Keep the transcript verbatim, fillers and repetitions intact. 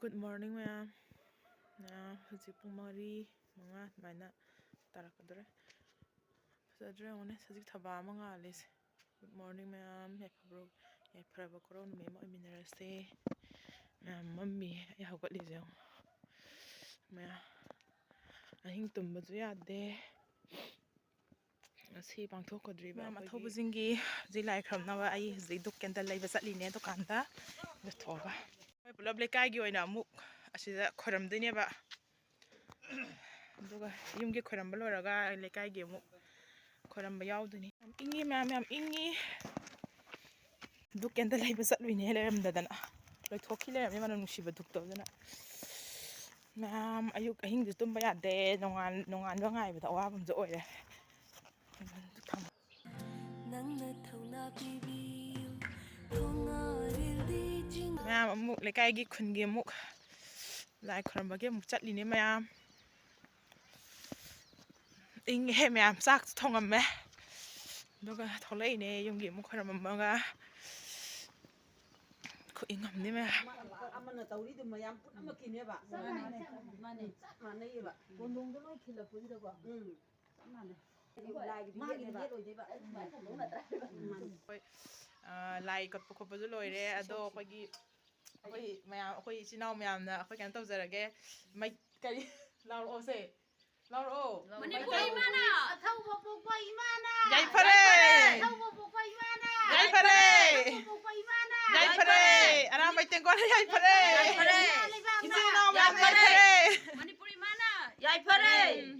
Good morning, ꯃꯌꯥꯝ꯫ ꯃꯌꯥꯝ, ꯍꯧꯖꯤꯛ ꯄꯨꯡ ꯃꯔꯤ, ꯃꯉꯥ ꯑꯗꯨꯃꯥꯏꯅ ꯇꯥꯔꯛꯀꯗꯧꯔꯦ꯫ ꯐꯖꯗ꯭ꯔꯥ ꯌꯦꯡꯉꯨꯅꯦ, ꯁꯖꯤꯛ ꯊꯕꯥ ꯑꯃ ꯉꯥꯜꯂꯤꯁꯦ꯫ Good morning, ꯃꯌꯥꯝ꯫ ꯌꯥꯏꯐꯕ꯭ꯔꯣ? ꯌꯥꯏꯐꯔꯕ ꯀꯣꯔꯧ ꯅꯨꯃꯤꯠ ꯑꯃ ꯑꯣꯏꯃꯤꯟꯅꯔꯁꯦ꯫ ꯃꯌꯥꯝ, ꯃꯝꯃꯤ꯫ ꯑꯩ ꯍꯧꯒꯠꯂꯤꯁꯦ ꯌꯦꯡꯉꯣ꯫ ꯃꯌꯥꯝ, ꯑꯍꯤꯡ ꯇꯨꯝꯕꯁꯨ ꯌꯥꯗꯦ꯫ ꯉꯁꯤ ꯄꯥꯡꯊꯣꯛꯀꯗꯧꯔꯤꯕ ꯃꯌꯥꯝ, ꯑꯩꯈꯣꯏꯒꯤ ꯑꯊꯧꯕꯁꯤꯡꯒꯤ ꯍꯧꯖꯤꯛ ꯂꯥꯏ ꯈꯨꯔꯨꯝꯅꯕ ꯑꯩ ꯍꯧꯖꯤꯛ ꯙꯨꯞ candle ꯂꯩꯕ ꯆꯠꯂꯤꯅꯦ ꯗꯨꯀꯥꯟꯗ꯫ ꯑꯗꯨ ꯊꯣꯛꯑꯒ ꯑꯩꯈꯣꯏ ꯄꯨꯂꯞ ꯂꯩꯀꯥꯏꯒꯤ ꯑꯣꯏꯅ ꯑꯃꯨꯛ ꯑꯁꯤꯗ ꯈꯣꯏꯔꯝꯗꯣꯏꯅꯦꯕ꯫ ꯑꯗꯨꯒ ꯌꯨꯝꯒꯤ ꯈꯣꯏꯔꯝꯕ ꯂꯣꯏꯔꯒ ꯂꯩꯀꯥꯏꯒꯤ ꯑꯃꯨꯛ ꯈꯣꯏꯔꯝꯕ ꯌꯥꯎꯗꯣꯏꯅꯤ꯫ ꯌꯥꯝ ꯏꯪꯉꯤ ꯃꯌꯥꯝ, ꯌꯥꯝ ꯏꯪꯉꯤ꯫ ꯙꯨꯞ candle ꯂꯩꯕ ꯆꯠꯂꯨꯏꯅꯦ, ꯂꯩꯔꯝꯗꯗꯅ꯫ ꯂꯣꯏꯊꯣꯛꯈꯤ ꯂꯩꯔꯝꯃꯦ ꯃꯅꯝ ꯅꯨꯡꯁꯤꯕ ꯙꯨꯞꯇꯣ꯫ ꯑꯗꯨꯅ ꯃꯌꯥꯝ, ꯑꯌꯨꯛ ꯑꯍꯤꯡꯁꯨ ꯇꯨꯝꯕ ꯌꯥꯗꯦ꯫ ꯅꯣꯡꯉꯥꯟ-, ꯅꯣꯡꯉꯥꯟꯕ ꯉꯥꯏꯕꯗ ꯑꯋꯥꯕ ꯑꯃꯁꯨ ꯑꯣꯏꯔꯦ꯫ ꯅꯪꯅ ꯊꯧꯅꯥ ꯄꯤꯕꯤꯌꯨ, ꯊꯣꯡꯉꯥꯔꯤꯜꯗꯤ ꯆꯤꯡ- ꯃꯌꯥꯝ, ꯑꯃꯨꯛ ꯂꯩꯀꯥꯏꯒꯤ ꯈꯨꯟꯒꯤ ꯑꯃꯨꯛ ꯂꯥꯏ ꯈꯣꯏꯔꯝꯕꯒꯤ ꯑꯃꯨꯛ ꯆꯠꯂꯤꯅꯦ ꯃꯌꯥꯝ꯫ ꯏꯪꯉꯦꯍꯦ ꯃꯌꯥꯝ, ꯆꯥꯛꯁꯨ ꯊꯣꯡꯉꯝꯃꯦ꯫ ꯑꯗꯨꯒ ꯊꯣꯛꯂꯛꯏꯅꯦ ꯌꯨꯝꯒꯤ ꯑꯃꯨꯛ ꯈꯣꯏꯔꯝꯃꯝꯃꯒ꯫ ꯈꯨꯏꯪ ꯑꯃꯅꯤ ꯃꯌꯥꯝ꯫ ꯑꯃꯅ ꯇꯧꯔꯤꯗꯨ ꯃꯌꯥꯝ ꯄꯨꯝꯅꯃꯛꯀꯤꯅꯦꯕ꯫ ꯆꯞ ꯃꯥꯟꯅꯩ, ꯆꯞ ꯃꯥꯟꯅꯩ꯫ ꯆꯞ ꯃꯥꯟꯅꯩꯌꯦꯕ꯫ ꯀꯣꯟꯗꯣꯡꯗꯣ ꯂꯣꯏ ꯈꯤꯜꯂꯛꯄꯁꯤꯗꯀꯣ꯫ ꯎꯝ꯫ ꯆꯞ ꯃꯥꯟꯅꯩ꯫ ꯂꯥꯏꯒꯤꯗꯤ ꯃꯥꯒꯤꯗꯤ ꯌꯦꯠꯂꯦꯕ꯫ ꯌꯦꯠꯂꯣꯏꯗꯣꯏꯕ꯫ ꯎꯝ꯫ ꯑꯩꯈꯣꯏ, ꯑ, ꯂꯥꯏ ꯀꯠꯄ ꯈꯣꯠꯄꯁꯨ ꯂꯣꯏꯔꯦ꯫ ꯑꯗꯣ ꯑꯩꯈꯣꯏꯒꯤ, ꯑꯩꯈꯣꯏ ꯃꯌꯥꯝ, ꯑꯩꯈꯣꯏ ꯏꯆꯤꯟ ꯏꯅꯥꯎ ꯃꯌꯥꯝꯅ ꯑꯩꯈꯣꯏ ꯀꯩꯅꯣ ꯇꯧꯖꯔꯒꯦ꯫ ꯃꯩ-, ꯀꯔꯤ? ꯂꯥꯎꯔꯛꯑꯣꯁꯦ꯫ ꯂꯥꯎꯔꯛꯑꯣ꯫ ꯃꯅꯤꯄꯨꯔ ꯏꯃꯥꯅ! ꯑꯊꯧꯕ ꯄꯣꯛꯄ ꯏꯃꯥꯅ! ꯌꯥꯏꯐꯔꯦ! ꯑꯊꯧꯕ ꯄꯣꯛꯄ ꯏꯃꯥꯅ! ꯌꯥꯏꯐꯔꯦ! ꯑꯊꯧꯕ ꯄꯣꯛꯄ ꯏꯃꯥꯅ! ꯌꯥꯏꯐꯔꯦ! ꯑꯔꯥꯝꯕꯥꯏ ꯇꯦꯡꯀꯣꯠꯅ ꯌꯥꯏꯐꯔꯦ! ꯌꯥꯏꯐꯔꯦ! ꯏꯃꯥ ꯂꯩꯕꯥꯛꯅ! ꯏꯆꯤꯟ ꯏꯅꯥꯎ ꯃꯌꯥꯝ ꯌꯥꯏꯐꯔꯦ! ꯌꯥꯏꯐꯔꯦ! ꯃꯅꯤꯄꯨꯔ ꯏꯃꯥꯅ! ꯌꯥꯏꯐꯔꯦ! ꯎꯝ꯫